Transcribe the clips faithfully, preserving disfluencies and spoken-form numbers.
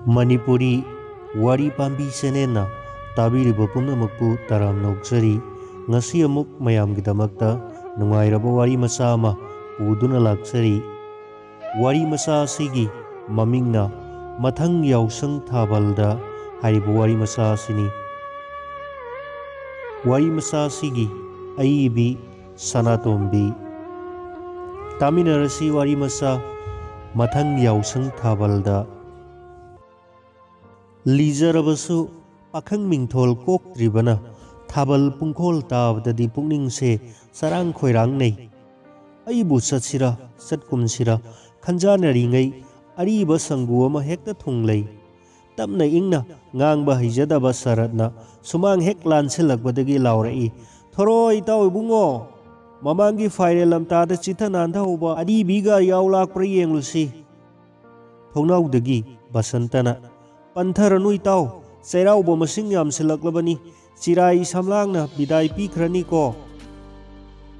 ꯃꯅꯤꯄꯨꯔꯤ ꯋꯥꯔꯤ ꯄꯥꯝꯕꯤ ꯆꯦꯅꯦꯜꯅ ꯇꯥꯕꯤꯔꯤꯕ ꯄꯨꯝꯅꯃꯛꯄꯨ ꯇꯔꯥꯝꯅ ꯑꯣꯛꯆꯔꯤ꯫ ꯉꯁꯤ ꯑꯃꯨꯛ ꯃꯌꯥꯝꯒꯤꯗꯃꯛꯇ ꯅꯨꯡꯉꯥꯏꯔꯕ ꯋꯥꯔꯤ ꯃꯆꯥ ꯑꯃ ꯄꯨꯗꯨꯅ ꯂꯥꯛꯆꯔꯤ꯫ ꯋꯥꯔꯤ ꯃꯆꯥ ꯑꯁꯤꯒꯤ ꯃꯃꯤꯡꯅ ꯃꯊꯪ ꯌꯥꯎꯁꯪ ꯊꯥꯕꯜꯗ ꯍꯥꯏꯔꯤꯕ ꯋꯥꯔꯤ ꯃꯆꯥ ꯑꯁꯤꯅꯤ꯫ ꯋꯥꯔꯤ ꯃꯆꯥ ꯑꯁꯤꯒꯤ ꯑꯏꯕꯤ ꯁꯅꯥꯇꯣꯝꯕꯤ꯫ ꯇꯥꯃꯤꯟꯅꯔꯁꯤ ꯋꯥꯔꯤ ꯃꯆꯥ ꯃꯊꯪ ꯌꯥꯎꯁꯪ ꯊꯥꯕꯜꯗ꯫ ꯂꯤꯖꯔꯕꯁꯨ ꯄꯥꯈꯪ ꯃꯤꯡꯊꯣꯜ ꯀꯣꯛꯇ꯭ꯔꯤꯕꯅ ꯊꯥꯕꯜ ꯄꯨꯡꯈꯣꯜ ꯇꯥꯕꯗꯗꯤ ꯄꯨꯛꯅꯤꯡꯁꯦ ꯆꯔꯥꯡ ꯈꯣꯏꯔꯥꯡꯅꯩ꯫ ꯑꯩꯕꯨ ꯆꯠꯁꯤꯔꯥ ꯆꯠꯀꯨꯝꯁꯤꯔꯥ ꯈꯟꯖꯥꯟꯅꯔꯤꯉꯩ ꯑꯔꯤꯕ ꯁꯪꯒꯨ ꯑꯃ ꯍꯦꯛꯇ ꯊꯨꯡꯂꯩ꯫ ꯇꯞꯅ ꯏꯪꯅ ꯉꯥꯡꯕ ꯍꯩꯖꯗꯕ ꯁꯔꯠꯅ ꯁꯨꯃꯥꯡ ꯍꯦꯛ ꯂꯥꯟꯁꯤꯜꯂꯛꯄꯗꯒꯤ ꯂꯥꯎꯔꯛꯏ, "ꯊꯣꯔꯣ ꯏꯇꯥꯎ ꯏꯕꯨꯡꯉꯣ, ꯃꯃꯥꯡꯒꯤ ꯐꯥꯏꯔꯦꯜ ꯂꯝꯇꯥꯗ ꯆꯤꯊ ꯅꯥꯟꯊꯍꯧꯕ ꯑꯔꯤꯕꯤꯒ ꯌꯥꯎ ꯂꯥꯛꯄ꯭ꯔꯥ ꯌꯦꯡꯂꯨꯁꯤ"꯫ ꯊꯣꯡꯅꯥꯎꯗꯒꯤ ꯕꯁꯟꯇꯅ, "ꯄꯟꯊꯔꯅꯨ ꯏꯇꯥꯎ, ꯆꯩꯔꯥꯎꯕ ꯃꯁꯤꯡ ꯌꯥꯝꯁꯤꯜꯂꯛꯂꯕꯅꯤ, ꯆꯤꯔꯥꯏ ꯁꯝꯂꯥꯡꯅ ꯕꯤꯗꯥꯏ ꯄꯤꯈ꯭ꯔꯅꯤꯀꯣ"꯫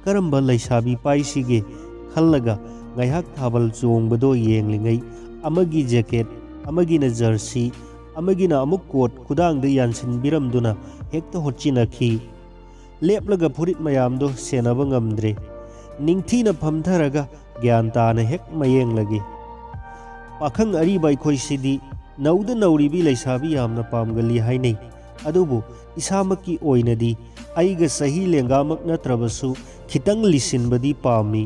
ꯀꯔꯝꯕ ꯂꯩꯁꯥꯕꯤ ꯄꯥꯏꯁꯤꯒꯦ ꯈꯜꯂꯒ ꯉꯥꯏꯍꯥꯛ ꯊꯥꯕꯜ ꯆꯣꯡꯕꯗꯣ ꯌꯦꯡꯂꯤꯉꯩ ꯑꯃꯒꯤ ꯖꯦꯀꯦꯠ, ꯑꯃꯒꯤꯅ ꯖꯔꯁꯤ, ꯑꯃꯒꯤꯅ ꯑꯃꯨꯛ ꯀꯣꯠ ꯈꯨꯗꯥꯡꯗ ꯌꯥꯟꯁꯤꯟꯕꯤꯔꯝꯗꯨꯅ ꯍꯦꯛꯇ ꯍꯣꯠꯆꯤꯟꯅꯈꯤ꯫ ꯂꯦꯞꯂꯒ ꯐꯨꯔꯤꯠ ꯃꯌꯥꯝꯗꯣ ꯁꯦꯟꯅꯕ ꯉꯝꯗ꯭ꯔꯦ꯫ ꯅꯤꯡꯊꯤꯅ ꯐꯝꯊꯔꯒ ꯒ꯭ꯌꯥꯟ ꯇꯥꯅ ꯍꯦꯛ ꯃꯌꯦꯡꯂꯒꯦ꯫ ꯄꯥꯈꯪ ꯑꯔꯤꯕ ꯑꯩꯈꯣꯏꯁꯤꯗꯤ ꯅꯧꯗ ꯅꯧꯔꯤꯕꯤ ꯂꯩꯁꯥꯕꯤ ꯌꯥꯝꯅ ꯄꯥꯝꯒꯜꯂꯤ ꯍꯥꯏꯅꯩ꯫ ꯑꯗꯨꯕꯨ ꯏꯁꯥꯃꯛꯀꯤ ꯑꯣꯏꯅꯗꯤ ꯑꯩꯒ ꯆꯍꯤ ꯂꯦꯡꯒꯥꯃꯛ ꯅꯠꯇ꯭ꯔꯕꯁꯨ ꯈꯤꯇꯪ ꯂꯤꯁꯤꯟꯕꯗꯤ ꯄꯥꯝꯃꯤ꯫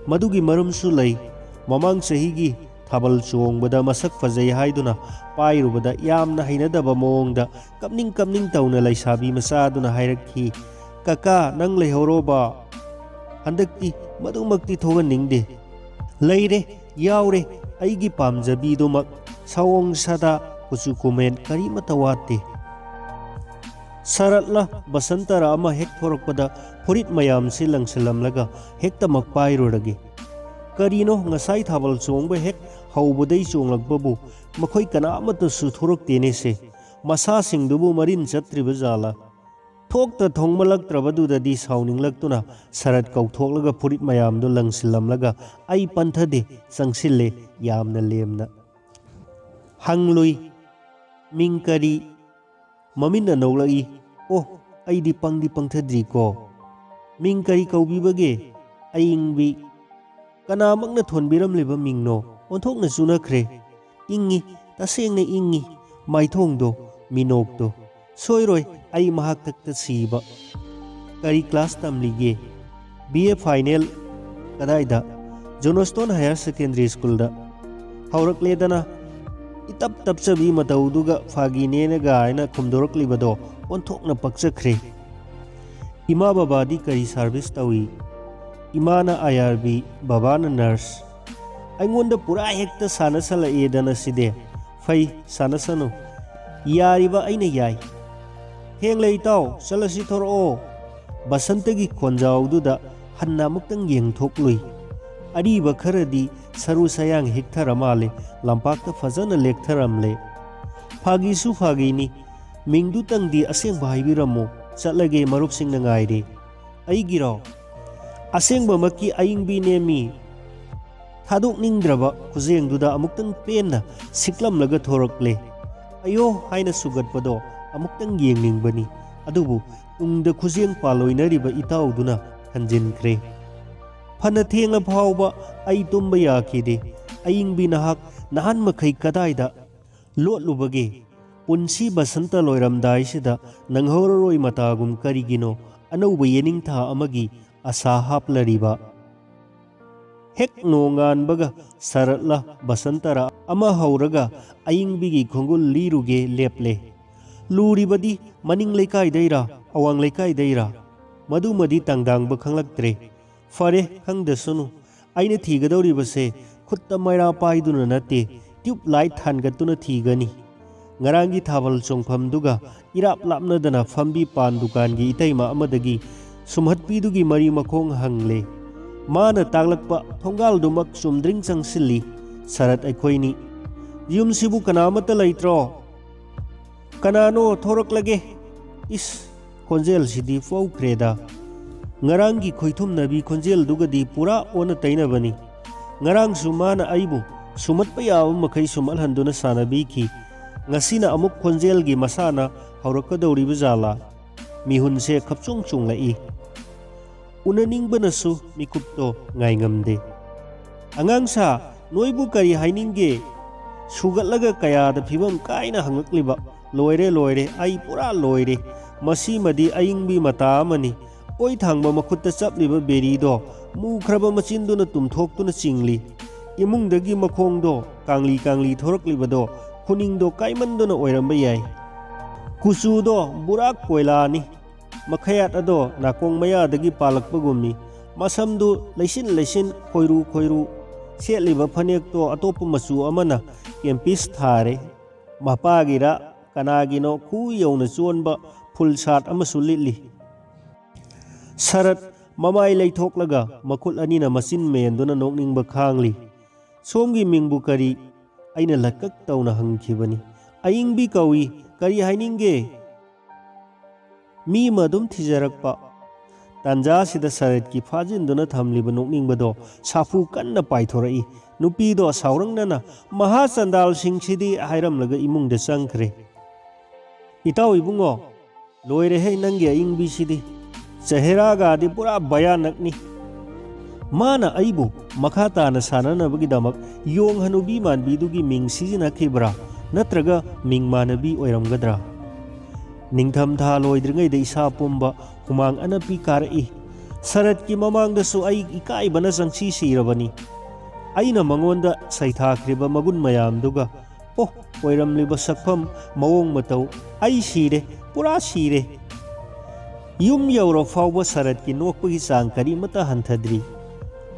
ꯃꯗꯨꯒꯤ ꯃꯔꯝꯁꯨ ꯂꯩ꯫ ꯃꯃꯥꯡ ꯆꯍꯤꯒꯤ ꯊꯥꯕꯜ ꯆꯣꯡꯕꯗ ꯃꯁꯛ ꯐꯖꯩ ꯍꯥꯏꯗꯨꯅ ꯄꯥꯏꯔꯨꯕꯗ ꯌꯥꯝꯅ ꯍꯩꯅꯗꯕ ꯃꯑꯣꯡꯗ ꯀꯞꯅꯤꯡ ꯀꯞꯅꯤꯡ ꯇꯧꯅ ꯂꯩꯁꯥꯕꯤ ꯃꯆꯥꯗꯨꯅ ꯍꯥꯏꯔꯛꯈꯤ, "ꯀꯀꯥ, ꯅꯪ ꯂꯩꯍꯧꯔꯣꯕ꯫ ꯍꯟꯗꯛꯇꯤ ꯃꯗꯨꯃꯛꯇꯤ ꯊꯣꯛꯍꯟꯅꯤꯡꯗꯦ꯫ ꯂꯩꯔꯦ, ꯌꯥꯎꯔꯦ, ꯑꯩꯒꯤ ꯄꯥꯝꯖꯕꯤꯗꯨꯃꯛ, ꯁꯑꯣꯡ ꯁꯥꯗꯥ, ꯀꯨꯆꯨ ꯀꯨꯃꯦꯟ ꯀꯔꯤꯃꯠꯇ ꯋꯥꯠꯇꯦ"꯫ ꯁꯔꯠꯂ ꯕꯁꯟꯇꯔ ꯑꯃ ꯍꯦꯛ ꯊꯣꯔꯛꯄꯗ ꯐꯨꯔꯤꯠ ꯃꯌꯥꯝꯁꯤ ꯂꯪꯁꯤꯜꯂꯝꯂꯒ ꯍꯦꯛꯇꯃꯛ ꯄꯥꯏꯔꯨꯔꯒꯦ꯫ ꯀꯔꯤꯅꯣ, ꯉꯁꯥꯏ ꯊꯥꯕꯜ ꯆꯣꯡꯕ ꯍꯦꯛ ꯍꯧꯕꯗꯩ ꯆꯣꯡꯂꯛꯄꯕꯨ ꯃꯈꯣꯏ ꯀꯅꯥ ꯑꯃꯠꯇꯁꯨ ꯊꯣꯔꯛꯇꯦꯅꯦꯁꯦ꯫ ꯃꯁꯥꯁꯤꯡꯗꯨꯕꯨ ꯃꯔꯤꯟ ꯆꯠꯇ꯭ꯔꯤꯕ ꯖꯥꯠꯂ? ꯊꯣꯛꯇ ꯊꯣꯡꯃꯜꯂꯛꯇ꯭ꯔꯕꯗꯨꯗꯗꯤ ꯁꯥꯎꯅꯤꯡꯂꯛꯇꯨꯅ ꯁꯔꯠ ꯀꯧꯊꯣꯛꯂꯒ ꯐꯨꯔꯤꯠ ꯃꯌꯥꯝꯗꯨ ꯂꯪꯁꯤꯜꯂꯝꯂꯒ ꯑꯩ ꯄꯟꯊꯗꯦ, ꯆꯪꯁꯤꯜꯂꯦ ꯌꯥꯝꯅ ꯂꯦꯝꯅ꯫ ꯍꯪꯂꯨꯏ, "ꯃꯤꯡ ꯀꯔꯤ?" ꯃꯃꯤꯠꯅ ꯅꯣꯛꯂꯛꯏ꯫ "ꯑꯣ, ꯑꯩꯗꯤ ꯄꯪꯗꯤ ꯄꯪꯊꯗ꯭ꯔꯤꯀꯣ꯫ ꯃꯤꯡ ꯀꯔꯤ ꯀꯧꯕꯤꯕꯒꯦ?" ꯑꯏꯪꯕꯤ꯫ ꯀꯅꯥꯃꯛꯅ ꯊꯣꯟꯕꯤꯔꯝꯂꯤꯕ ꯃꯤꯡꯅꯣ? ꯑꯣꯟꯊꯣꯛꯅ ꯆꯨꯅꯈ꯭ꯔꯦ꯫ ꯏꯪꯉꯤ, ꯇꯁꯦꯡꯅ ꯏꯪꯉꯤ꯫ ꯃꯥꯏꯊꯣꯡꯗꯣ, ꯃꯤꯅꯣꯛꯇꯣ꯫ "ꯁꯣꯏꯔꯣꯏ, ꯑꯩ ꯃꯍꯥꯛ ꯊꯛꯇ ꯁꯤꯕ꯫" "ꯀꯔꯤ ꯀ꯭ꯂꯥꯁ ꯇꯝꯂꯤꯒꯦ?" "B A final." "ꯀꯗꯥꯏꯗ?" "ꯖꯣꯅꯣꯁꯇꯣꯟ ꯍꯥꯌꯔ ꯁꯦꯀꯦꯟꯗꯔꯤ ꯁ꯭ꯀꯨꯜꯗ꯫" "ꯍꯧꯔꯛꯂꯦꯗꯅ꯫" ꯏꯇꯞ ꯇꯞꯆꯕꯤ ꯃꯇꯧꯗꯨꯒ ꯐꯥꯒꯤꯅꯦꯅ ꯒꯥꯏꯅ ꯈꯨꯝꯗꯣꯔꯛꯂꯤꯕꯗꯣ ꯑꯣꯟꯊꯣꯛꯅ ꯄꯛꯆꯈ꯭ꯔꯦ꯫ "ꯏꯃꯥ ꯕꯕꯥꯗꯤ ꯀꯔꯤ ꯁꯥꯔꯚꯤꯁ ꯇꯧꯏ?" "ꯏꯃꯥꯅ ꯑꯥꯏ ꯑꯥꯔ ꯕꯤ, ꯕꯕꯥꯅ ꯅꯔꯁ꯫" ꯑꯩꯉꯣꯟꯗ ꯄꯨꯔꯥ ꯍꯦꯛꯇ ꯁꯥꯟꯅꯁꯜꯂꯛꯑꯦꯗꯅ ꯁꯤꯗꯤ꯫ "ꯐꯩ, ꯁꯥꯟꯅꯁꯅꯨ꯫ ꯌꯥꯔꯤꯕ ꯑꯩꯅ ꯌꯥꯏ꯫" "ꯊꯦꯡꯂꯦ ꯏꯇꯥꯎ, ꯆꯠꯂꯁꯤ ꯊꯣꯔꯛꯑꯣ꯫" ꯕꯁꯟꯇꯒꯤ ꯈꯣꯟꯖꯥꯎꯗꯨꯗ ꯍꯟꯅ ꯑꯃꯨꯛꯇꯪ ꯌꯦꯡꯊꯣꯛꯂꯨꯏ꯫ ꯑꯔꯤꯕ ꯈꯔꯗꯤ ꯁꯔꯨ ꯁꯌꯥꯡ ꯍꯤꯛꯊꯔ ꯃꯥꯜꯂꯦ, ꯂꯝꯄꯥꯛꯇ ꯐꯖꯅ ꯂꯦꯛꯊꯔꯝꯂꯦ꯫ "ꯐꯥꯒꯤꯁꯨ ꯐꯥꯒꯤꯅꯤ, ꯃꯤꯡꯗꯨꯇꯪꯗꯤ ꯑꯁꯦꯡꯕ ꯍꯥꯏꯕꯤꯔꯝꯃꯨ, ꯆꯠꯂꯒꯦ, ꯃꯔꯨꯞꯁꯤꯡꯅ ꯉꯥꯏꯔꯦ꯫" "ꯑꯩꯒꯤꯔꯣ?" ꯑꯁꯦꯡꯕꯃꯛꯀꯤ ꯑꯏꯪꯕꯤꯅꯦꯃꯤ꯫ ꯊꯥꯗꯣꯛꯅꯤꯡꯗ꯭ꯔꯕ ꯈꯨꯖꯦꯡꯗꯨꯗ ꯑꯃꯨꯛꯇꯪ ꯄꯦꯟꯅ ꯁꯤꯛꯂꯝꯂꯒ ꯊꯣꯔꯛꯂꯦ꯫ "ꯑꯌꯣ" ꯍꯥꯏꯅ ꯁꯨꯒꯠꯄꯗꯣ ꯑꯃꯨꯛꯇꯪ ꯌꯦꯡꯅꯤꯡꯕꯅꯤ, ꯑꯗꯨꯕꯨ ꯇꯨꯡꯗ ꯈꯨꯖꯦꯡ ꯄꯥꯜꯂꯣꯏꯅꯔꯤꯕ ꯏꯇꯥꯎꯗꯨꯅ ꯍꯟꯖꯤꯟꯈ꯭ꯔꯦ꯫ ꯐꯅ ꯊꯦꯡꯂ ꯐꯥꯎꯕ ꯑꯩ ꯇꯨꯝꯕ ꯌꯥꯈꯤꯗꯦ꯫ ꯑꯏꯪꯕꯤ ꯅꯍꯥꯛ ꯅꯍꯥꯟ ꯃꯈꯩ ꯀꯗꯥꯏꯗ ꯂꯣꯠꯂꯨꯕꯒꯦ? ꯄꯨꯟꯁꯤ ꯕꯁꯟꯇ ꯂꯣꯏꯔꯝꯗꯥꯏꯁꯤꯗ ꯅꯪꯍꯧꯔꯔꯣꯏ ꯃꯇꯥꯒꯨꯝ ꯀꯔꯤꯒꯤꯅꯣ ꯑꯅꯧꯕ ꯌꯦꯅꯤꯡꯊꯥ ꯑꯃꯒꯤ ꯑꯁꯥ ꯍꯥꯞꯂꯔꯤꯕ? ꯍꯦꯛ ꯅꯣꯡꯉꯥꯟꯕꯒ ꯁꯔꯠꯂ ꯕꯁꯟꯇꯔ ꯑꯃ ꯍꯧꯔꯒ ꯑꯏꯪꯕꯤꯒꯤ ꯈꯣꯡꯒꯨꯜ ꯂꯤꯔꯨꯒꯦ ꯂꯦꯞꯂꯦ꯫ ꯂꯨꯔꯤꯕꯗꯤ ꯃꯅꯤꯡ ꯂꯩꯀꯥꯏꯗꯩꯔꯥ ꯑꯋꯥꯡ ꯂꯩꯀꯥꯏꯗꯩꯔꯥ? ꯃꯗꯨꯃꯗꯤ ꯇꯥꯡꯗꯥꯡꯕ ꯈꯪꯂꯛꯇ꯭ꯔꯦ꯫ ꯐꯔꯦ, ꯈꯪꯗꯁꯅꯨ꯫ ꯑꯩꯅ ꯊꯤꯒꯗꯧꯔꯤꯕꯁꯦ ꯈꯨꯠꯇ ꯃꯩꯔꯥ ꯄꯥꯏꯗꯨꯅ ꯅꯠꯇꯦ, ꯇ꯭ꯌꯨꯕ ꯂꯥꯏꯠ ꯊꯥꯟꯒꯠꯇꯨꯅ ꯊꯤꯒꯅꯤ꯫ ꯉꯔꯥꯡꯒꯤ ꯊꯥꯕꯜ ꯆꯣꯡꯐꯝꯗꯨꯒ ꯏꯔꯥꯞ ꯂꯥꯞꯅꯗꯅ ꯐꯝꯕꯤ ꯄꯥꯟ ꯗꯨꯀꯥꯟꯒꯤ ꯏꯇꯩꯃ ꯑꯃꯗꯒꯤ ꯁꯨꯝꯍꯠꯄꯤꯗꯨꯒꯤ ꯃꯔꯤ ꯃꯈꯣꯡ ꯍꯪꯂꯦ꯫ ꯃꯥꯅ ꯇꯥꯛꯂꯛꯄ ꯊꯣꯡꯒꯥꯜꯗꯨꯃꯛ ꯆꯨꯝꯗ꯭ꯔꯤꯡ ꯆꯪꯁꯤꯜꯂꯤ꯫ ꯁꯔꯠ ꯑꯩꯈꯣꯏꯅꯤ꯫ "ꯌꯨꯝꯁꯤꯕꯨ ꯀꯅꯥ ꯑꯃꯠꯇ ꯂꯩꯇ꯭ꯔꯣ?" "ꯀꯅꯥꯅꯣ? ꯊꯣꯔꯛꯂꯒꯦ꯫" ꯏꯁ, ꯈꯣꯟꯖꯦꯜꯁꯤꯗꯤ ꯐꯧꯈ꯭ꯔꯦꯗ꯫ ꯉꯔꯥꯡꯒꯤ ꯈꯣꯏꯊꯨꯝꯅꯕꯤ ꯈꯣꯟꯖꯦꯜꯗꯨꯒꯗꯤ ꯄꯨꯔꯥ ꯑꯣꯟꯅ ꯇꯩꯅꯕꯅꯤ꯫ ꯉꯔꯥꯡꯁꯨ ꯃꯥꯅ ꯑꯩꯕꯨ ꯁꯨꯝꯍꯠꯄ ꯌꯥꯕ ꯃꯈꯩ ꯁꯨꯝꯍꯠꯍꯟꯗꯨꯅ ꯁꯥꯟꯅꯕꯤꯈꯤ꯫ ꯉꯁꯤꯅ ꯑꯃꯨꯛ ꯈꯣꯟꯖꯦꯜꯒꯤ ꯃꯁꯥꯟꯅ ꯍꯧꯔꯛꯀꯗꯧꯔꯤꯕ ꯖꯥꯠꯂꯥ? ꯃꯤꯍꯨꯟꯁꯦ ꯈꯞꯆꯣꯡ ꯆꯣꯡꯂꯛꯏ꯫ ꯎꯅꯅꯤꯡꯕꯅꯁꯨ ꯃꯤꯀꯨꯞꯇꯣ ꯉꯥꯏꯉꯝꯗꯦ꯫ "ꯑꯉꯥꯡꯁꯥ, ꯅꯣꯏꯕꯨ ꯀꯔꯤ ꯍꯥꯏꯅꯤꯡꯒꯦ? ꯁꯨꯒꯠꯂꯒ ꯀꯌꯥꯗ ꯐꯤꯕꯝ ꯀꯥꯏꯅ ꯍꯪꯉꯛꯂꯤꯕ? ꯂꯣꯏꯔꯦ, ꯂꯣꯏꯔꯦ, ꯑꯩ ꯄꯨꯔꯥ ꯂꯣꯏꯔꯦ꯫ ꯃꯁꯤꯃꯗꯤ ꯑꯏꯪꯕꯤ ꯃꯇꯥ ꯑꯃꯅꯤ꯫" ꯑꯣꯏ ꯊꯥꯡꯕ ꯃꯈꯨꯠꯇ ꯆꯞꯂꯤꯕ ꯕꯦꯔꯤꯗꯣ ꯃꯨꯈ꯭ꯔꯕ ꯃꯆꯤꯟꯗꯨꯅ ꯇꯨꯝꯊꯣꯛꯇꯨꯅ ꯆꯤꯡꯂꯤ꯫ ꯏꯃꯨꯡꯗꯒꯤ ꯃꯈꯣꯡꯗꯣ ꯀꯥꯡꯂꯤ ꯀꯥꯡꯂꯤ ꯊꯣꯔꯛꯂꯤꯕꯗꯣ ꯈꯨꯅꯤꯡꯗꯣ ꯀꯥꯏꯃꯟꯗꯨꯅ ꯑꯣꯏꯔꯝꯕ ꯌꯥꯏ꯫ ꯀꯨꯆꯨꯗꯣ ꯕꯨꯔꯥ ꯀꯣꯏꯂꯥꯅꯤ꯫ ꯃꯈꯌꯥꯠ ꯑꯗꯣ ꯅꯥꯀꯣꯡ ꯃꯌꯥꯗꯒꯤ ꯄꯥꯜꯂꯛꯄꯒꯨꯝꯃꯤ꯫ ꯃꯁꯝꯗꯨ ꯂꯩꯁꯤꯟ ꯂꯩꯁꯤꯟ, ꯈꯣꯏꯔꯨ ꯈꯣꯏꯔꯨ꯫ ꯁꯦꯠꯂꯤꯕ ꯐꯅꯦꯛꯇꯣ ꯑꯇꯣꯞꯄ ꯃꯆꯨ ꯑꯃꯅ ꯀꯦꯝꯄꯤꯁ ꯊꯥꯔꯦ꯫ ꯃꯄꯥꯒꯤꯔ ꯀꯅꯥꯒꯤꯅꯣ ꯈꯨ ꯌꯧꯅ ꯆꯣꯟꯕ ꯐꯨꯜ ꯁꯥꯔꯠ ꯑꯃꯁꯨ ꯂꯤꯠꯂꯤ꯫ ꯁꯔꯠ ꯃꯃꯥꯏ ꯂꯩꯊꯣꯛꯂꯒ ꯃꯈꯨꯠ ꯑꯅꯤꯅ ꯃꯆꯤꯟ ꯃꯦꯟꯗꯨꯅ ꯅꯣꯛꯅꯤꯡꯕ ꯈꯥꯡꯂꯤ꯫ "ꯁꯣꯝꯒꯤ ꯃꯤꯡꯕꯨ ꯀꯔꯤ?" ꯑꯩꯅ ꯂꯠꯀꯛ ꯇꯧꯅ ꯍꯪꯈꯤꯕꯅꯤ꯫ "ꯑꯏꯪꯕꯤ ꯀꯧꯏ꯫ ꯀꯔꯤ ꯍꯥꯏꯅꯤꯡꯒꯦ?" ꯃꯤ ꯑꯃ ꯑꯗꯨꯝ ꯊꯤꯖꯔꯛꯄ꯫ ꯇꯥꯟꯖꯥꯁꯤꯗ ꯁꯔꯠꯀꯤ ꯐꯥꯖꯤꯟꯗꯨꯅ ꯊꯝꯂꯤꯕ ꯅꯣꯛꯅꯤꯡꯕꯗꯣ ꯁꯥꯐꯨ ꯀꯟꯅ ꯄꯥꯏꯊꯣꯔꯛꯏ꯫ ꯅꯨꯄꯤꯗꯣ ꯁꯥꯎꯔꯛꯅꯅ, "ꯃꯍꯥ ꯆꯟꯗꯥꯜꯁꯤꯡꯁꯤꯗꯤ" ꯍꯥꯏꯔꯝꯂꯒ ꯏꯃꯨꯡꯗ ꯆꯪꯈ꯭ꯔꯦ꯫ "ꯏꯇꯥꯎ ꯏꯕꯨꯡꯉꯣ, ꯂꯣꯏꯔꯦꯍꯦ ꯅꯪꯒꯤ ꯑꯏꯪꯕꯤꯁꯤꯗꯤ꯫ ꯆꯦꯍꯦꯔꯥꯒꯗꯤ ꯄꯨꯔꯥ ꯚꯌꯥꯅꯛꯅꯤ꯫ ꯃꯥꯅ ꯑꯩꯕꯨ ꯃꯈꯥ ꯇꯥꯅ ꯁꯥꯟꯅꯅꯕꯒꯤꯗꯃꯛ ꯌꯣꯡ ꯍꯅꯨꯕꯤ ꯃꯥꯟꯕꯤꯗꯨꯒꯤ ꯃꯤꯡ ꯁꯤꯖꯤꯟꯅꯈꯤꯕ꯭ꯔꯥ? ꯅꯠꯇ꯭ꯔꯒ ꯃꯤꯡ ꯃꯥꯟꯅꯕꯤ ꯑꯣꯏꯔꯝꯒꯗ꯭ꯔꯥ?" ꯅꯤꯡꯊꯝꯊꯥ ꯂꯣꯏꯗ꯭ꯔꯤꯉꯩꯗ ꯏꯁꯥ ꯄꯨꯝꯕ ꯍꯨꯃꯥꯡ ꯑꯅꯞꯄꯤ ꯀꯥꯔꯛꯏ꯫ ꯁꯔꯠꯀꯤ ꯃꯃꯥꯡꯗꯁꯨ ꯑꯩ ꯏꯀꯥꯏꯕꯅ ꯆꯪꯁꯤ ꯁꯤꯔꯕꯅꯤ꯫ ꯑꯩꯅ ꯃꯉꯣꯟꯗ ꯁꯩꯊꯥꯈ꯭ꯔꯤꯕ ꯃꯒꯨꯟ ꯃꯌꯥꯝꯗꯨꯒ, ꯑꯣ, ꯑꯣꯏꯔꯝꯂꯤꯕ ꯁꯛꯐꯝ, ꯃꯑꯣꯡ ꯃꯇꯧ, ꯑꯩ ꯁꯤꯔꯦ, ꯄꯨꯔꯥ ꯁꯤꯔꯦ꯫ ꯌꯨꯝ ꯌꯧꯔ ꯐꯥꯎꯕ ꯁꯔꯠꯀꯤ ꯅꯣꯛꯄꯒꯤ ꯆꯥꯡ ꯀꯔꯤꯃꯠꯇ ꯍꯟꯊꯗ꯭ꯔꯤ꯫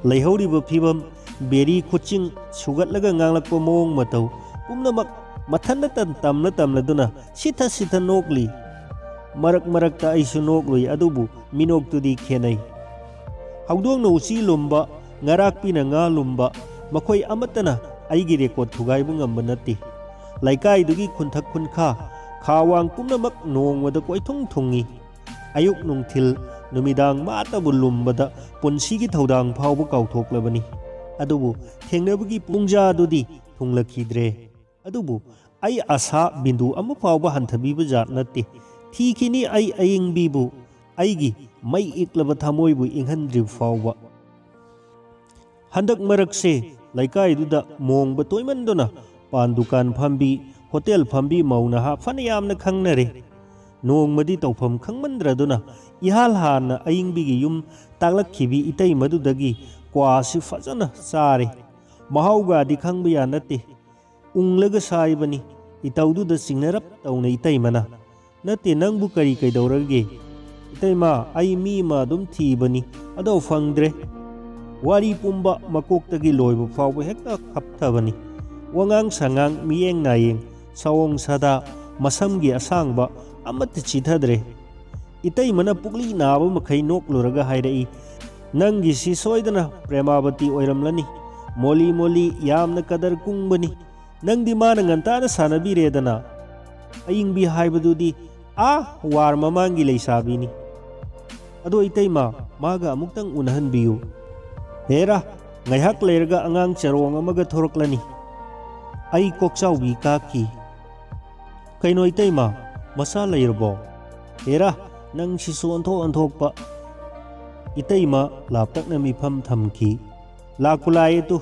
ꯂꯩꯍꯧꯔꯤꯕ ꯐꯤꯕꯝ, ꯕꯦꯔꯤ ꯈꯨꯆꯤꯡ ꯁꯨꯒꯠꯂꯒ ꯉꯥꯡꯂꯛꯄ ꯃꯑꯣꯡ ꯃꯇꯧ ꯄꯨꯝꯅꯃꯛ ꯃꯊꯟꯇ ꯇꯝꯂ ꯇꯝꯂꯗꯨꯅ ꯁꯤꯊ ꯁꯤꯊ ꯅꯣꯛꯂꯤ꯫ ꯃꯔꯛ ꯃꯔꯛꯇ ꯑꯩꯁꯨ ꯅꯣꯛꯂꯨꯏ, ꯑꯗꯨꯕꯨ ꯃꯤꯅꯣꯛꯇꯨꯗꯤ ꯈꯦꯠꯅꯩ꯫ ꯍꯧꯗꯣꯡꯅ ꯎꯆꯤ ꯂꯨꯝꯕ, ꯉꯥꯔꯥꯛꯄꯤꯅ ꯉꯥ ꯂꯨꯝꯕ, ꯃꯈꯣꯏ ꯑꯃꯠꯇꯅ ꯑꯩꯒꯤ ꯔꯦꯀꯣꯔꯗ ꯊꯨꯒꯥꯏꯕ ꯉꯝꯕ ꯅꯠꯇꯦ꯫ ꯂꯩꯀꯥꯏꯗꯨꯒꯤ ꯈꯨꯟꯊꯛ ꯈꯨꯟꯈꯥ, ꯈꯥ ꯋꯥꯡ ꯄꯨꯝꯅꯃꯛ ꯅꯣꯡꯃꯗ ꯀꯣꯏꯊꯨꯡ ꯊꯨꯡꯏ꯫ ꯑꯌꯨꯛ ꯅꯨꯡꯊꯤꯜ ꯅꯨꯃꯤꯗꯥꯡ ꯃꯥꯇꯕꯨ ꯂꯨꯝꯕꯗ ꯄꯨꯟꯁꯤꯒꯤ ꯊꯧꯗꯥꯡ ꯐꯥꯎꯕ ꯀꯥꯎꯊꯣꯛꯂꯕꯅꯤ꯫ ꯑꯗꯨꯕꯨ ꯊꯦꯡꯅꯕꯒꯤ ꯄꯨꯡꯖꯥꯗꯨꯗꯤ ꯊꯨꯡꯂꯛꯈꯤꯗ꯭ꯔꯦ꯫ ꯑꯗꯨꯕꯨ ꯑꯩ ꯑꯁꯥ ꯕꯤꯟꯗꯨ ꯑꯃ ꯐꯥꯎꯕ ꯍꯟꯊꯕꯤꯕ ꯖꯥꯠ ꯅꯠꯇꯦ꯫ ꯊꯤꯈꯤꯅꯤ ꯑꯩ ꯑꯌꯤꯡꯕꯤꯕꯨ, ꯑꯩꯒꯤ ꯃꯩ ꯏꯛꯂꯕ ꯊꯃꯣꯏꯕꯨ ꯏꯪꯍꯟꯗ꯭ꯔꯤꯕ ꯐꯥꯎꯕ꯫ ꯍꯟꯗꯛ ꯃꯔꯛꯁꯦ ꯂꯩꯀꯥꯏꯗꯨꯗ ꯃꯣꯡꯕ ꯇꯣꯏꯃꯟꯗꯨꯅ ꯄꯥꯟ ꯗꯨꯀꯥꯟ ꯐꯝꯕꯤ, ꯍꯣꯇꯦꯜ ꯐꯝꯕꯤ ꯃꯧ ꯅꯍꯥ ꯐꯅ ꯌꯥꯝꯅ ꯈꯪꯅꯔꯦ꯫ ꯅꯣꯡꯃꯗꯤ ꯇꯧꯐꯝ ꯈꯪꯃꯟꯗ꯭ꯔꯗꯨꯅ ꯏꯍꯥꯜ ꯍꯥꯟꯅ ꯑꯌꯤꯡꯕꯤꯒꯤ ꯌꯨꯝ ꯇꯥꯛꯂꯛꯈꯤꯕꯤ ꯏꯇꯩꯃꯗꯨꯗꯒꯤ ꯀ꯭ꯋꯥꯁꯤ ꯐꯖꯅ ꯆꯥꯔꯦ꯫ ꯃꯍꯥꯎꯒꯗꯤ ꯈꯪꯕ ꯌꯥ ꯅꯠꯇꯦ꯫ ꯎꯪꯂꯒ ꯁꯥꯏꯕꯅꯤ꯫ ꯏꯇꯧꯗꯨꯗ ꯆꯤꯡꯅꯔꯞ ꯇꯧꯅ ꯏꯇꯩꯃꯅ, "ꯅꯠꯇꯦ, ꯅꯪꯕꯨ ꯀꯔꯤ ꯀꯩꯗꯧꯔꯒꯦ?" "ꯏꯇꯩꯃ, ꯑꯩ ꯃꯤ ꯑꯃ ꯑꯗꯨꯝ ꯊꯤꯕꯅꯤ, ꯑꯗꯣ ꯐꯪꯗ꯭ꯔꯦ꯫" ꯋꯥꯔꯤ ꯄꯨꯝꯕ ꯃꯀꯣꯛꯇꯒꯤ ꯂꯣꯏꯕ ꯐꯥꯎꯕ ꯍꯦꯛꯇ ꯈꯞꯊꯕꯅꯤ꯫ ꯋꯥꯉꯥꯡ ꯁꯉꯥꯡ, ꯃꯤꯌꯦꯡ ꯅꯥꯌꯦꯡ, ꯁꯑꯣꯡ ꯁꯥꯗꯥ, ꯃꯁꯝꯒꯤ ꯑꯁꯥꯡꯕ ꯑꯃꯠꯇ ꯆꯤꯊꯗ꯭ꯔꯦ꯫ ꯏꯇꯩꯃꯅ ꯄꯨꯛꯂꯤ ꯅꯥꯕ ꯃꯈꯩ ꯅꯣꯛꯂꯨꯔꯒ ꯍꯥꯏꯔꯛꯏ, "ꯅꯪꯒꯤꯁꯤ ꯁꯣꯏꯗꯅ ꯄ꯭ꯔꯦꯃꯥꯕꯇꯤ ꯑꯣꯏꯔꯝꯂꯅꯤ꯫ ꯃꯣꯂꯤ ꯃꯣꯂꯤ, ꯌꯥꯝꯅ ꯀꯗꯔ ꯀꯨꯡꯕꯅꯤ꯫ ꯅꯪꯗꯤ ꯃꯥꯅ ꯉꯟꯇꯥꯅ ꯁꯥꯟꯅꯕꯤꯔꯦꯗꯅ꯫ ꯑꯌꯤꯡꯕꯤ ꯍꯥꯏꯕꯗꯨꯗꯤ ꯑꯥ ꯋꯥꯔ ꯃꯃꯥꯡꯒꯤ ꯂꯩꯁꯥꯕꯤꯅꯤ꯫ ꯑꯗꯣ ꯏꯇꯩꯃ, ꯃꯥꯒ ꯑꯃꯨꯛꯇꯪ ꯎꯅꯍꯟꯕꯤꯌꯨ꯫" ꯍꯦꯔꯥ, ꯉꯥꯏꯍꯥꯛ ꯂꯩꯔꯒ ꯑꯉꯥꯡ ꯆꯔꯣꯡ ꯑꯃꯒ ꯊꯣꯔꯛꯂꯅꯤ꯫ ꯑꯩ ꯀꯣꯛꯆꯥꯎꯕꯤ ꯀꯥꯈꯤ꯫ "ꯀꯩꯅꯣ ꯏꯇꯩꯃ, ꯃꯆꯥ ꯂꯩꯔꯕꯣ? ꯍꯦꯔꯥ, ꯅꯪꯁꯤꯁꯨ ꯑꯣꯟꯊꯣꯛ ꯑꯣꯟꯊꯣꯛꯄ꯫" ꯏꯇꯩꯃ ꯂꯥꯞꯇꯛꯅ ꯃꯤꯐꯝ ꯊꯝꯈꯤ꯫ "ꯂꯥꯛꯄꯨ ꯂꯥꯛꯑꯦ ꯇꯨ꯫"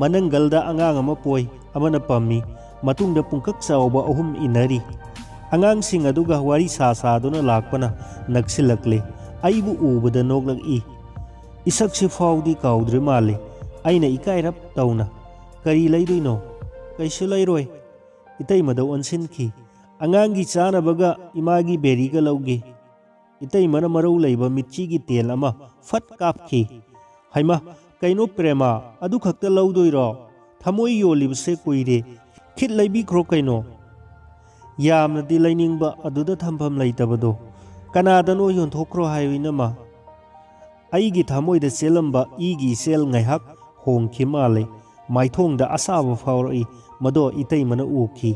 ꯃꯅꯪꯒꯜꯗ ꯑꯉꯥꯡ ꯑꯃ ꯄꯣꯏ, ꯑꯃꯅ ꯄꯝꯃꯤ꯫ ꯃꯇꯨꯡꯗ ꯄꯨꯡꯀꯛ ꯆꯥꯎꯕ ꯑꯍꯨꯝ ꯏꯟꯅꯔꯤ꯫ ꯑꯉꯥꯡꯁꯤꯡ ꯑꯗꯨꯒ ꯋꯥꯔꯤ ꯁꯥ ꯁꯥꯗꯨꯅ ꯂꯥꯛꯄꯅ ꯅꯛꯁꯤꯜꯂꯛꯂꯦ꯫ ꯑꯩꯕꯨ ꯎꯕꯗ ꯅꯣꯛꯂꯛꯏ꯫ ꯏꯁꯛꯁꯤ ꯐꯥꯎꯗꯤ ꯀꯥꯎꯗ꯭ꯔꯤ ꯃꯥꯜꯂꯤ꯫ ꯑꯩꯅ ꯏꯀꯥꯏꯔꯞ ꯇꯧꯅ, "ꯀꯔꯤ ꯂꯩꯗꯣꯏꯅꯣ?" "ꯀꯩꯁꯨ ꯂꯩꯔꯣꯏ꯫" ꯏꯇꯩꯃꯗ ꯑꯣꯟꯁꯤꯟꯈꯤ꯫ "ꯑꯉꯥꯡꯒꯤ ꯆꯥꯅꯕꯒ ꯏꯃꯥꯒꯤ ꯕꯦꯔꯤꯒ ꯂꯧꯒꯦ꯫" ꯏꯇꯩꯃꯅ ꯃꯔꯧ ꯂꯩꯕ ꯃꯤꯠꯆꯤꯒꯤ ꯇꯦꯜ ꯑꯃ ꯐꯠ ꯀꯥꯞꯈꯤ꯫ "ꯍꯩꯃꯥ, ꯀꯩꯅꯣ ꯄ꯭ꯔꯦꯃꯥ, ꯑꯗꯨ ꯈꯛꯇ ꯂꯧꯗꯣꯏꯔꯣ? ꯊꯃꯣꯏ ꯌꯣꯜꯂꯤꯕꯁꯦ ꯀꯨꯏꯔꯦ꯫ ꯈꯤꯠ ꯂꯩꯕꯤꯈ꯭ꯔꯣ ꯀꯩꯅꯣ꯫" ꯌꯥꯝꯅꯗꯤ ꯂꯩꯅꯤꯡꯕ ꯑꯗꯨꯗ ꯊꯝꯐꯝ ꯂꯩꯇꯕꯗꯣ꯫ "ꯀꯅꯥꯗꯅꯣ ꯌꯣꯟꯊꯣꯛꯈ꯭ꯔꯣ ꯍꯥꯏꯌꯨ ꯏꯅꯝꯃ꯫" ꯑꯩꯒꯤ ꯊꯃꯣꯏꯗ ꯆꯦꯜꯂꯝꯕ ꯏꯒꯤ ꯏꯆꯦꯜ ꯉꯥꯏꯍꯥꯛ ꯍꯣꯡꯈꯤ ꯃꯥꯜꯂꯦ꯫ ꯃꯥꯏꯊꯣꯡꯗ ꯑꯁꯥꯕ ꯐꯥꯎꯔꯛꯏ꯫ ꯃꯗꯣ ꯏꯇꯩꯃꯅ ꯎꯈꯤ꯫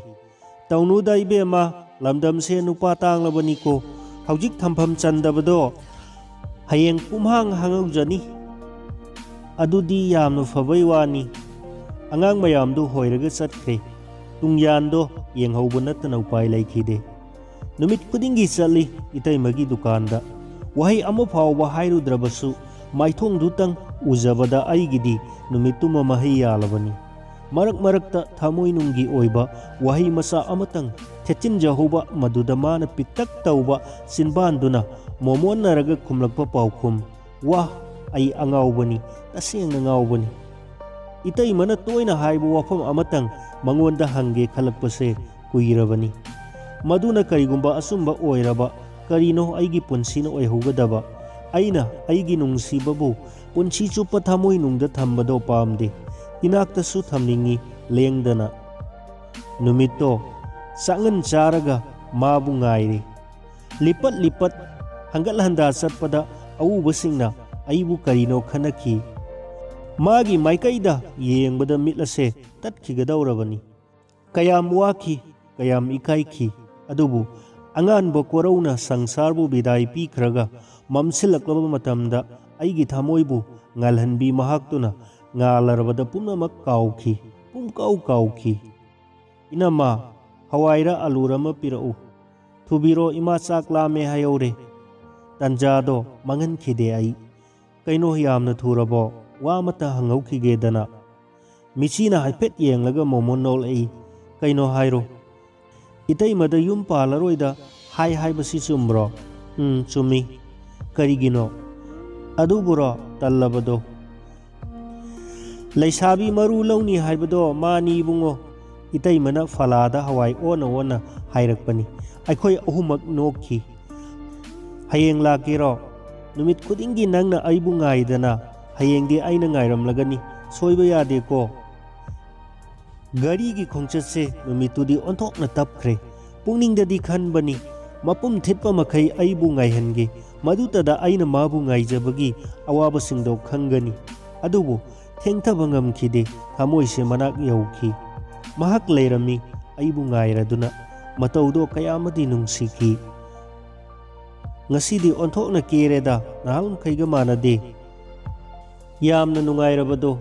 "ꯇꯧꯅꯨꯗ ꯏꯕꯦꯝꯃ, ꯂꯝꯗꯝꯁꯦ ꯅꯨꯄꯥ ꯇꯥꯡꯂꯕꯅꯤꯀꯣ꯫ ꯍꯧꯖꯤꯛ ꯊꯝꯐꯝ ꯆꯟꯗꯕꯗꯣ ꯍꯌꯦꯡ ꯄꯨꯝꯍꯥꯡ ꯍꯥꯡꯍꯧꯖꯅꯤ꯫" "ꯑꯗꯨꯗꯤ ꯌꯥꯝꯅ ꯐꯕꯩ ꯋꯥꯅꯤ꯫" ꯑꯉꯥꯡ ꯃꯌꯥꯝꯗꯨ ꯍꯣꯏꯔꯒ ꯆꯠꯈ꯭ꯔꯦ꯫ ꯇꯨꯡꯌꯥꯟꯗꯣ ꯌꯦꯡꯍꯧꯕ ꯅꯠꯇꯅ ꯎꯄꯥꯏ ꯂꯩꯈꯤꯗꯦ꯫ ꯅꯨꯃꯤꯠ ꯈꯨꯗꯤꯡꯒꯤ ꯆꯠꯂꯤ ꯏꯇꯩꯃꯒꯤ ꯗꯨꯀꯥꯟꯗ꯫ ꯋꯥꯍꯩ ꯑꯃ ꯐꯥꯎꯕ ꯍꯥꯏꯔꯨꯗ꯭ꯔꯕꯁꯨ ꯃꯥꯏꯊꯣꯡꯗꯨꯇꯪ ꯎꯖꯕꯗ ꯑꯩꯒꯤꯗꯤ ꯅꯨꯃꯤꯠꯇꯨꯃ ꯃꯍꯩ ꯌꯥꯜꯂꯕꯅꯤ꯫ ꯃꯔꯛ ꯃꯔꯛꯇ ꯊꯃꯣꯏꯅꯨꯡꯒꯤ ꯑꯣꯏꯕ ꯋꯥꯍꯩ ꯃꯆꯥ ꯑꯃꯇꯪ ꯊꯦꯠꯆꯤꯟꯖꯍꯧꯕ, ꯃꯗꯨꯗ ꯃꯥꯅ ꯄꯤꯛꯇꯛ ꯇꯧꯕ ꯆꯤꯟꯕꯥꯟꯗꯨꯅ ꯃꯣꯃꯣꯟꯅꯔꯒ ꯈꯨꯝꯂꯛꯄ ꯄꯥꯎꯈꯨꯝ, "ꯋꯥ, ꯑꯩ ꯑꯉꯥꯎꯕꯅꯤ, ꯇꯁꯦꯡꯅ ꯉꯥꯎꯕꯅꯤ꯫" ꯏꯇꯩꯃꯅ ꯇꯣꯏꯅ ꯍꯥꯏꯕ ꯋꯥꯐꯝ ꯑꯃꯇꯪ ꯃꯉꯣꯟꯗ ꯍꯪꯒꯦ ꯈꯜꯂꯛꯄꯁꯦ ꯀꯨꯏꯔꯕꯅꯤ꯫ ꯃꯗꯨꯅ ꯀꯔꯤꯒꯨꯝꯕ ꯑꯆꯨꯝꯕ ꯑꯣꯏꯔꯕ, ꯀꯔꯤꯅꯣ ꯑꯩꯒꯤ ꯄꯨꯟꯁꯤꯅ ꯑꯣꯏꯍꯧꯒꯗꯕ? ꯑꯩꯅ ꯑꯩꯒꯤ ꯅꯨꯡꯁꯤꯕꯕꯨ ꯄꯨꯟꯁꯤ ꯆꯨꯞꯄ ꯊꯃꯣꯏꯅꯨꯡꯗ ꯊꯝꯕꯗꯣ ꯄꯥꯝꯗꯦ꯫ ꯏꯅꯥꯛꯇꯁꯨ ꯊꯝꯅꯤꯡꯏ, ꯂꯦꯡꯗꯅ꯫ ꯅꯨꯃꯤꯠꯇꯣ ꯆꯥꯛꯉꯟ ꯆꯥꯔꯒ ꯃꯥꯕꯨ ꯉꯥꯏꯔꯤ꯫ ꯂꯤꯄꯠ ꯂꯤꯄꯠ ꯍꯪꯒꯠ ꯍꯟꯗꯥ ꯆꯠꯄꯗ ꯑꯎꯕꯁꯤꯡꯅ ꯑꯩꯕꯨ ꯀꯔꯤꯅꯣ ꯈꯟꯅꯈꯤ꯫ ꯃꯥꯒꯤ ꯃꯥꯏꯀꯩꯗ ꯌꯦꯡꯕꯗ ꯃꯤꯠ ꯑꯁꯦ ꯇꯠꯈꯤꯒꯗꯧꯔꯕꯅꯤ꯫ ꯀꯌꯥꯝ ꯋꯥꯈꯤ, ꯀꯌꯥꯝ ꯏꯀꯥꯏꯈꯤ꯫ ꯑꯗꯨꯕꯨ ꯑꯉꯥꯟꯕ ꯀꯣꯔꯧꯅ ꯁꯪꯁꯥꯔꯕꯨ ꯕꯤꯗꯥꯏ ꯄꯤꯈ꯭ꯔꯒ ꯃꯝꯁꯤꯜꯂꯛꯂꯕ ꯃꯇꯝꯗ ꯑꯩꯒꯤ ꯊꯃꯣꯏꯕꯨ ꯉꯥꯜꯍꯟꯕꯤ ꯃꯍꯥꯛꯇꯨꯅ ꯉꯥꯜꯂꯔꯕꯗ ꯄꯨꯝꯅꯃꯛ ꯀꯥꯎꯈꯤ, ꯄꯨꯝꯀꯥꯎ ꯀꯥꯎꯈꯤ꯫ "ꯏꯅꯝꯃ, ꯍꯋꯥꯏꯔ ꯑꯂꯨꯔ ꯑꯃ ꯄꯤꯔꯛꯎ꯫" "ꯊꯨꯕꯤꯔꯣ ꯏꯃꯥ, ꯆꯥꯛ ꯂꯥꯝꯃꯦ ꯍꯥꯏꯍꯧꯔꯦ꯫" ꯇꯟꯖꯥꯗꯣ ꯃꯥꯡꯍꯟꯈꯤꯗꯦ ꯑꯩ꯫ "ꯀꯩꯅꯣ, ꯌꯥꯝꯅ ꯊꯨꯔꯕꯣ?" ꯋꯥ ꯑꯃꯇ ꯍꯪꯍꯧꯈꯤꯒꯦꯗꯅ꯫ ꯃꯤꯆꯤꯅ ꯍꯥꯏꯐꯦꯠ ꯌꯦꯡꯂꯒ ꯃꯣꯃꯣꯟ ꯅꯣꯛꯂꯛꯏ꯫ "ꯀꯩꯅꯣ ꯍꯥꯏꯔꯣ꯫" "ꯏꯇꯩꯃꯗ ꯌꯨꯝ ꯄꯥꯜꯂꯔꯣꯏꯗ ꯍꯥꯏ ꯍꯥꯏꯕꯁꯤ ꯆꯨꯝꯕ꯭ꯔꯣ?" "ꯎꯝ, ꯆꯨꯝꯃꯤ꯫" "ꯀꯔꯤꯒꯤꯅꯣ?" "ꯑꯗꯨꯕꯨꯔꯣ, ꯇꯜꯂꯕꯗꯣ꯫" "ꯂꯩꯁꯥꯕꯤ ꯃꯔꯨ ꯂꯧꯅꯤ ꯍꯥꯏꯕꯗꯣ ꯃꯥꯅꯤ ꯏꯕꯨꯡꯉꯣ꯫" ꯏꯇꯩꯃꯅ ꯐꯂꯥꯗ ꯍꯋꯥꯏ ꯑꯣꯟꯅ ꯑꯣꯟꯅ ꯍꯥꯏꯔꯛꯄꯅꯤ꯫ ꯑꯩꯈꯣꯏ ꯑꯍꯨꯝꯃꯛ ꯅꯣꯛꯈꯤ꯫ "ꯍꯌꯦꯡ ꯂꯥꯛꯀꯦꯔꯣ? ꯅꯨꯃꯤꯠ ꯈꯨꯗꯤꯡꯒꯤ ꯅꯪꯅ ꯑꯩꯕꯨ ꯉꯥꯏꯗꯅ, ꯍꯌꯦꯡꯗꯤ ꯑꯩꯅ ꯉꯥꯏꯔꯝꯂꯒꯅꯤ꯫ ꯁꯣꯏꯕ ꯌꯥꯗꯦꯀꯣ?" ꯒꯥꯔꯤꯒꯤ ꯈꯣꯡꯆꯠꯁꯦ ꯅꯨꯃꯤꯠꯇꯨꯗꯤ ꯑꯣꯟꯊꯣꯛꯅ ꯇꯞꯈ꯭ꯔꯦ꯫ ꯄꯨꯛꯅꯤꯡꯗꯗꯤ ꯈꯟꯕꯅꯤ, ꯃꯄꯨꯝ ꯊꯤꯠꯄ ꯃꯈꯩ ꯑꯩꯕꯨ ꯉꯥꯏꯍꯟꯒꯦ, ꯃꯗꯨꯇꯗ ꯑꯩꯅ ꯃꯥꯕꯨ ꯉꯥꯏꯖꯕꯒꯤ ꯑꯋꯥꯕꯁꯤꯡꯗꯣ ꯈꯪꯒꯅꯤ꯫ ꯑꯗꯨꯕꯨ ꯊꯦꯡꯊꯕ ꯉꯝꯈꯤꯗꯦ, ꯊꯃꯣꯏꯁꯦ ꯃꯅꯥꯛ ꯌꯧꯈꯤ꯫ ꯃꯍꯥꯛ ꯂꯩꯔꯝꯃꯤ, ꯑꯩꯕꯨ ꯉꯥꯏꯔꯗꯨꯅ꯫ ꯃꯇꯧꯗꯣ ꯀꯌꯥꯃꯗꯤ ꯅꯨꯡꯁꯤꯈꯤ꯫ "ꯉꯁꯤꯗꯤ ꯑꯣꯟꯊꯣꯛꯅ ꯀꯦꯔꯦꯗ, ꯅꯍꯥꯟꯃꯈꯩꯒ ꯃꯥꯟꯅꯗꯦ꯫" ꯌꯥꯝꯅ ꯅꯨꯡꯉꯥꯏꯔꯕꯗꯣ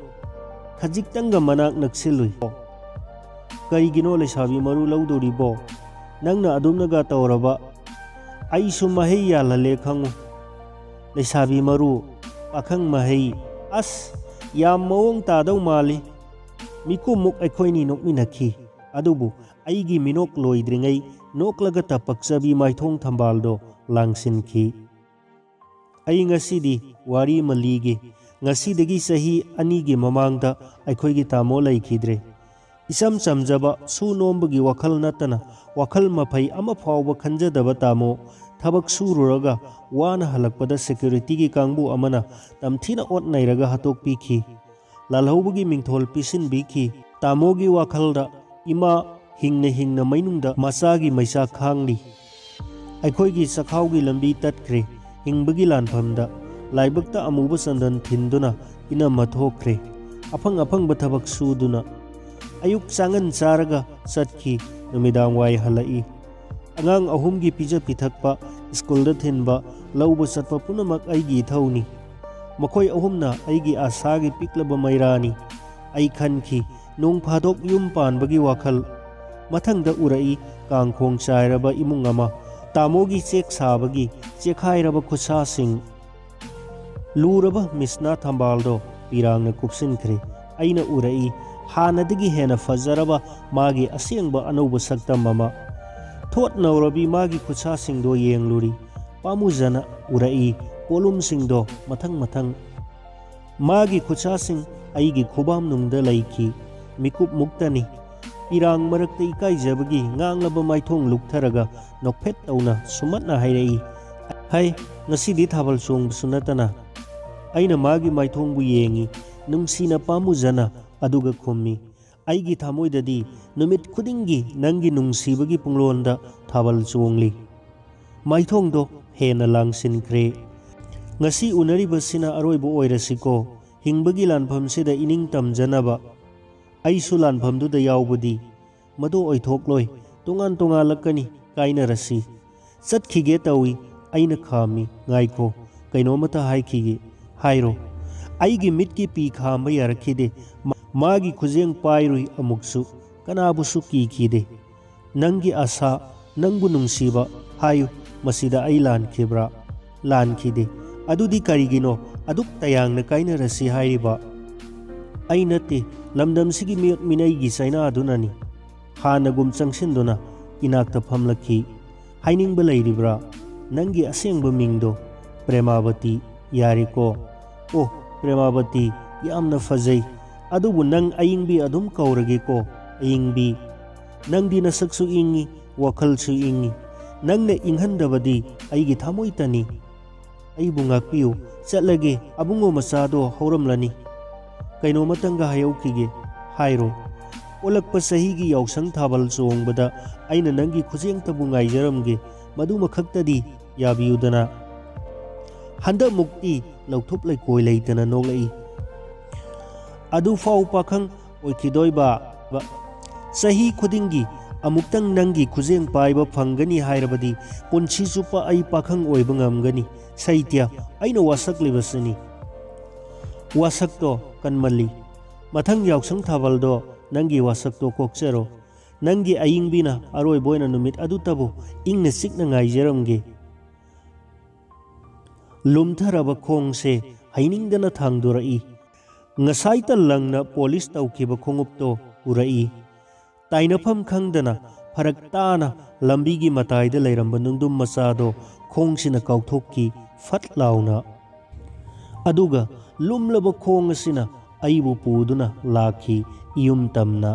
ꯈꯖꯤꯛꯇꯪꯒ ꯃꯅꯥꯛ ꯅꯛꯁꯤꯜꯂꯨꯏ꯫ "ꯀꯔꯤꯒꯤꯅꯣ ꯂꯩꯁꯥꯕꯤ ꯃꯔꯨ ꯂꯧꯗꯣꯔꯤꯕꯣ? ꯅꯪꯅ ꯑꯗꯨꯝꯅꯒ ꯇꯧꯔꯕ?" "ꯑꯩꯁꯨ ꯃꯍꯩ ꯌꯥꯜꯍꯜꯂꯦ ꯈꯪꯉꯨ꯫" "ꯂꯩꯁꯥꯕꯤ ꯃꯔꯨ, ꯄꯥꯈꯪ ꯃꯍꯩ, ꯑꯁ, ꯌꯥꯝ ꯃꯑꯣꯡ ꯇꯥꯗꯧ ꯃꯥꯜꯂꯤ꯫" ꯃꯤꯀꯨꯞꯃꯨꯛ ꯑꯩꯈꯣꯏꯅꯤ ꯅꯣꯛꯃꯤꯟꯅꯈꯤ꯫ ꯑꯗꯨꯕꯨ ꯑꯩꯒꯤ ꯃꯤꯅꯣꯛ ꯂꯣꯏꯗ꯭ꯔꯤꯉꯩ ꯅꯣꯛꯂꯒ ꯇꯄꯛꯆꯕꯤ ꯃꯥꯏꯊꯣꯡ ꯊꯝꯕꯥꯜꯗꯣ ꯂꯥꯡꯁꯤꯟꯈꯤ꯫ ꯑꯩ ꯉꯁꯤꯗꯤ ꯋꯥꯔꯤ ꯑꯃ ꯂꯤꯒꯦ꯫ ꯉꯁꯤꯗꯒꯤ ꯆꯍꯤ ꯑꯅꯤꯒꯤ ꯃꯃꯥꯡꯗ ꯑꯩꯈꯣꯏꯒꯤ ꯇꯥꯃꯣ ꯂꯩꯈꯤꯗ꯭ꯔꯦ꯫ ꯏꯆꯝ ꯆꯝꯖꯕ, ꯁꯨ ꯅꯣꯝꯕꯒꯤ ꯋꯥꯈꯜ ꯅꯠꯇꯅ ꯋꯥꯈꯜ ꯃꯐꯩ ꯑꯃ ꯐꯥꯎꯕ ꯈꯟꯖꯗꯕ ꯇꯥꯃꯣ, ꯊꯕꯛ ꯁꯨꯔꯨꯔꯒ ꯋꯥꯅ ꯍꯜꯂꯛꯄꯗ ꯁꯦꯀ꯭ꯌꯨꯔꯤꯇꯤꯒꯤ ꯀꯥꯡꯕꯨ ꯑꯃꯅ ꯇꯝꯊꯤꯅ ꯑꯣꯠ ꯅꯩꯔꯒ ꯍꯥꯠꯇꯣꯛꯄꯤꯈꯤ꯫ ꯂꯥꯜꯍꯧꯕꯒꯤ ꯃꯤꯡꯊꯣꯜ ꯄꯤꯁꯤꯟꯕꯤꯈꯤ꯫ ꯇꯥꯃꯣꯒꯤ ꯋꯥꯈꯜꯗ ꯏꯃꯥ ꯍꯤꯡꯅ ꯍꯤꯡꯅ ꯃꯩꯅꯨꯡꯗ ꯃꯆꯥꯒꯤ ꯃꯩꯆꯥꯛ ꯈꯥꯡꯂꯤ꯫ ꯑꯩꯈꯣꯏꯒꯤ ꯆꯈꯥꯎꯒꯤ ꯂꯝꯕꯤ ꯇꯠꯈ꯭ꯔꯦ꯫ ꯍꯤꯡꯕꯒꯤ ꯂꯥꯟꯐꯝꯗ ꯂꯥꯏꯕꯛꯇ ꯑꯃꯨꯕ ꯆꯟꯗꯟ ꯊꯤꯟꯗꯨꯅ ꯏꯅꯝꯃ ꯊꯣꯛꯈ꯭ꯔꯦ꯫ ꯑꯐꯪ ꯑꯐꯪꯕ ꯊꯕꯛ ꯁꯨꯗꯨꯅ ꯑꯌꯨꯛ ꯆꯥꯉꯟ ꯆꯥꯔꯒ ꯆꯠꯈꯤ, ꯅꯨꯃꯤꯗꯥꯡ ꯋꯥꯏ ꯍꯜꯂꯛꯏ꯫ ꯑꯉꯥꯡ ꯑꯍꯨꯝꯒꯤ ꯄꯤꯖ ꯄꯤꯊꯛꯄ, ꯁ꯭ꯀꯨꯜꯗ ꯊꯤꯟꯕ, ꯂꯧꯕ ꯆꯠꯄ ꯄꯨꯝꯅꯃꯛ ꯑꯩꯒꯤ ꯏꯊꯧꯅꯤ꯫ ꯃꯈꯣꯏ ꯑꯍꯨꯝꯅ ꯑꯩꯒꯤ ꯑꯥꯁꯥꯒꯤ ꯄꯤꯛꯂꯕ ꯃꯩꯔꯥꯅꯤ꯫ ꯑꯩ ꯈꯟꯈꯤ, ꯅꯣꯡ ꯐꯥꯗꯣꯛ ꯌꯨꯝ ꯄꯥꯟꯕꯒꯤ ꯋꯥꯈꯜ꯫ ꯃꯊꯪꯗ ꯎꯔꯛꯏ ꯀꯥꯡꯈꯣꯡ ꯆꯥꯏꯔꯕ ꯏꯃꯨꯡ ꯑꯃ꯫ ꯇꯥꯃꯣꯒꯤ ꯆꯦꯛ ꯁꯥꯕꯒꯤ ꯆꯦꯛꯈꯥꯏꯔꯕ ꯈꯨꯠꯁꯥꯁꯤꯡ꯫ ꯂꯨꯔꯕ ꯃꯤꯁꯅꯥ ꯊꯝꯕꯥꯜꯗꯣ ꯄꯤꯔꯥꯡꯅ ꯀꯨꯞꯁꯤꯟꯈ꯭ꯔꯦ꯫ ꯑꯩꯅ ꯎꯔꯛꯏ ꯍꯥꯟꯅꯗꯒꯤ ꯍꯦꯟꯅ ꯐꯖꯔꯕ ꯃꯥꯒꯤ ꯑꯁꯦꯡꯕ ꯑꯅꯧꯕ ꯁꯛꯇꯝ ꯑꯃ꯫ ꯊꯣꯠ ꯅꯧꯔꯕꯤ ꯃꯥꯒꯤ ꯈꯨꯠꯁꯥꯁꯤꯡꯗꯣ ꯌꯦꯡꯂꯨꯔꯤ꯫ ꯄꯥꯝꯃꯨꯖꯅ ꯎꯔꯛꯏ ꯄꯣꯠꯂꯨꯝꯁꯤꯡꯗꯣ ꯃꯊꯪ ꯃꯊꯪ꯫ ꯃꯥꯒꯤ ꯈꯨꯠꯁꯥꯁꯤꯡ ꯑꯩꯒꯤ ꯈꯨꯕꯥꯝꯅꯨꯡꯗ ꯂꯩꯈꯤ꯫ ꯃꯤꯀꯨꯞ ꯃꯨꯛꯇꯅꯤ꯫ ꯄꯤꯔꯥꯡ ꯃꯔꯛꯇ ꯏꯀꯥꯏꯖꯕꯒꯤ ꯉꯥꯡꯂꯕ ꯃꯥꯏꯊꯣꯡ ꯂꯨꯛꯊꯔꯒ ꯅꯣꯛꯐꯦꯠ ꯇꯧꯅ ꯁꯨꯝꯃꯠꯅ ꯍꯥꯏꯔꯛꯏ, "ꯍꯩ, ꯉꯁꯤꯗꯤ ꯊꯥꯕꯜ ꯆꯣꯡꯕꯁꯨ ꯅꯠꯇꯅ?" ꯑꯩꯅ ꯃꯥꯒꯤ ꯃꯥꯏꯊꯣꯡꯕꯨ ꯌꯦꯡꯉꯤ, ꯅꯨꯡꯁꯤꯅ ꯄꯥꯝꯃꯨꯖꯅ, ꯑꯗꯨꯒ ꯈꯨꯝꯃꯤ, "ꯑꯩꯒꯤ ꯊꯃꯣꯏꯗꯗꯤ ꯅꯨꯃꯤꯠ ꯈꯨꯗꯤꯡꯒꯤ ꯅꯪꯒꯤ ꯅꯨꯡꯁꯤꯕꯒꯤ ꯄꯨꯡꯂꯣꯟꯗ ꯊꯥꯕꯜ ꯆꯣꯡꯂꯤ꯫" ꯃꯥꯏꯊꯣꯡꯗꯣ ꯍꯦꯟꯅ ꯂꯥꯡꯁꯤꯟꯈ꯭ꯔꯦ꯫ "ꯉꯁꯤ ꯎꯅꯔꯤꯕꯁꯤꯅ ꯑꯔꯣꯏꯕ ꯑꯣꯏꯔꯁꯤꯀꯣ, ꯍꯤꯡꯕꯒꯤ ꯂꯥꯟꯐꯝꯁꯤꯗ ꯏꯅꯤꯡ ꯇꯝꯖꯅꯕ꯫ ꯑꯩꯁꯨ ꯂꯥꯟꯐꯝꯗꯨꯗ ꯌꯥꯎꯕꯗꯤ꯫ ꯃꯗꯨ ꯑꯣꯏꯊꯣꯛꯂꯣꯏ, ꯇꯣꯉꯥꯟ ꯇꯣꯉꯥꯜꯂꯛꯀꯅꯤ, ꯀꯥꯏꯅꯔꯁꯤ꯫" ꯆꯠꯈꯤꯒꯦ ꯇꯧꯏ꯫ ꯑꯩꯅ ꯈꯥꯝꯃꯤ, "ꯉꯥꯏꯈꯣ, ꯀꯩꯅꯣꯝꯃꯇ ꯍꯥꯏꯈꯤꯒꯦ꯫" "ꯍꯥꯏꯔꯣ꯫" ꯑꯩꯒꯤ ꯃꯤꯠꯀꯤ ꯄꯤ ꯈꯥꯝꯕ ꯌꯥꯔꯛꯈꯤꯗꯦ꯫ ꯃꯥꯒꯤ ꯈꯨꯖꯦꯡ ꯄꯥꯏꯔꯨꯏ ꯑꯃꯨꯛꯁꯨ꯫ ꯀꯅꯥꯕꯨꯁꯨ ꯀꯤꯈꯤꯗꯦ꯫ "ꯅꯪꯒꯤ ꯑꯁꯥ, ꯅꯪꯕꯨ ꯅꯨꯡꯁꯤꯕ ꯍꯥꯏꯌꯨ, ꯃꯁꯤꯗ ꯑꯩ ꯂꯥꯟꯈꯤꯕ꯭ꯔꯥ?" "ꯂꯥꯟꯈꯤꯗꯦ꯫ ꯑꯗꯨꯗꯤ ꯀꯔꯤꯒꯤꯅꯣ ꯑꯗꯨꯛ ꯇꯌꯥꯡꯅ ꯀꯥꯏꯅꯔꯁꯤ ꯍꯥꯏꯔꯤꯕ?" "ꯑꯩ ꯅꯠꯇꯦ, ꯂꯝꯗꯝꯁꯤꯒꯤ ꯃꯤꯑꯣꯠ ꯃꯤꯅꯩꯒꯤ ꯆꯩꯅꯥ ꯑꯗꯨꯅꯅꯤ꯫" ꯍꯥꯟꯅꯒꯨꯝ ꯆꯪꯁꯤꯟꯗꯨꯅ ꯏꯅꯥꯛꯇ ꯐꯝꯂꯛꯈꯤ꯫ "ꯍꯥꯏꯅꯤꯡꯕ ꯂꯩꯔꯤꯕ꯭ꯔꯥ? ꯅꯪꯒꯤ ꯑꯁꯦꯡꯕ ꯃꯤꯡꯗꯣ?" "ꯄ꯭ꯔꯦꯃꯥꯕꯇꯤ꯫ ꯌꯥꯔꯦꯀꯣ?" "ꯑꯣ, ꯄ꯭ꯔꯦꯃꯥꯕꯇꯤ, ꯌꯥꯝꯅ ꯐꯖꯩ꯫ ꯑꯗꯨꯕꯨ ꯅꯪ ꯑꯏꯪꯕꯤ ꯑꯗꯨꯝ ꯀꯧꯔꯒꯦꯀꯣ, ꯑꯏꯪꯕꯤ꯫ ꯅꯪꯗꯤ ꯅꯁꯛꯁꯨ ꯏꯪꯉꯤ, ꯋꯥꯈꯜꯁꯨ ꯏꯪꯉꯤ꯫ ꯅꯪꯅ ꯏꯪꯍꯟꯗꯕꯗꯤ ꯑꯩꯒꯤ ꯊꯃꯣꯏꯇꯅꯤ꯫ ꯑꯩꯕꯨ ꯉꯥꯛꯄꯤꯌꯨ꯫ ꯆꯠꯂꯒꯦ, ꯑꯕꯨꯡꯉꯣ ꯃꯆꯥꯗꯣ ꯍꯧꯔꯝꯂꯅꯤ꯫ ꯀꯩꯅꯣꯃꯇꯪꯒ ꯍꯥꯏꯍꯧꯈꯤꯒꯦ꯫" "ꯍꯥꯏꯔꯣ꯫" "ꯑꯣꯜꯂꯛꯄ ꯆꯍꯤꯒꯤ ꯌꯥꯎꯁꯪ ꯊꯥꯕꯜ ꯆꯣꯡꯕꯗ ꯑꯩꯅ ꯅꯪꯒꯤ ꯈꯨꯖꯦꯡꯇꯕꯨ ꯉꯥꯏꯖꯔꯝꯒꯦ꯫ ꯃꯗꯨꯃꯈꯛꯇꯗꯤ ꯌꯥꯕꯤꯌꯨꯗꯅ꯫" ꯍꯟꯗꯛꯃꯨꯛꯇꯤ ꯂꯧꯊꯣꯛ ꯂꯩꯀꯣꯏ ꯂꯩꯇꯅ ꯅꯣꯛꯂꯛꯏ꯫ "ꯑꯗꯨꯐꯥꯎ ꯄꯥꯈꯪ ꯑꯣꯏꯈꯤꯗꯣꯏꯕ? ꯆꯍꯤ ꯈꯨꯗꯤꯡꯒꯤ ꯑꯃꯨꯛꯇꯪ ꯅꯪꯒꯤ ꯈꯨꯖꯦꯡ ꯄꯥꯏꯕ ꯐꯪꯒꯅꯤ ꯍꯥꯏꯔꯕꯗꯤ ꯄꯨꯟꯁꯤ ꯆꯨꯞꯄ ꯑꯩ ꯄꯥꯈꯪ ꯑꯣꯏꯕ ꯉꯝꯒꯅꯤ꯫ ꯁꯩꯇ꯭ꯌ, ꯑꯩꯅ ꯋꯥꯁꯛꯂꯤꯕꯁꯤꯅꯤ꯫" "ꯋꯥꯁꯛꯇꯣ ꯀꯟꯃꯜꯂꯤ꯫ ꯃꯊꯪ ꯌꯥꯎꯁꯪ ꯊꯥꯕꯜꯗꯣ ꯅꯪꯒꯤ ꯋꯥꯁꯛꯇꯣ ꯀꯣꯛꯆꯔꯣ꯫ ꯅꯪꯒꯤ ꯑꯏꯪꯕꯤꯅ ꯑꯔꯣꯏꯕ ꯑꯣꯏꯅ ꯅꯨꯃꯤꯠ ꯑꯗꯨꯇꯕꯨ ꯏꯪꯅ ꯆꯤꯛꯅ ꯉꯥꯏꯖꯔꯝꯒꯦ꯫" ꯂꯨꯝꯊꯔꯕ ꯈꯣꯡꯁꯦ ꯍꯩꯅꯤꯡꯗꯅ ꯊꯥꯡꯗꯣꯔꯛꯏ꯫ ꯉꯁꯥꯏꯇ ꯂꯪꯅ ꯄꯣꯂꯤꯁ ꯇꯧꯈꯤꯕ ꯈꯣꯡꯎꯞꯇꯣ ꯄꯨꯔꯛꯏ꯫ ꯇꯥꯏꯅꯐꯝ ꯈꯪꯗꯅ ꯐꯔꯛ ꯇꯥꯅ ꯂꯝꯕꯤꯒꯤ ꯃꯇꯥꯏꯗ ꯂꯩꯔꯝꯕ ꯅꯨꯡꯗꯨꯝ ꯃꯆꯥꯗꯣ ꯈꯣꯡꯁꯤꯅ ꯀꯥꯎꯊꯣꯛꯈꯤ ꯐꯠ ꯂꯥꯎꯅ꯫ ꯑꯗꯨꯒ ꯂꯨꯝꯂꯕ ꯈꯣꯡ ꯑꯁꯤꯅ ꯑꯩꯕꯨ ꯄꯨꯗꯨꯅ ꯂꯥꯛꯈꯤ ꯏꯌꯨꯝ ꯇꯝꯅ꯫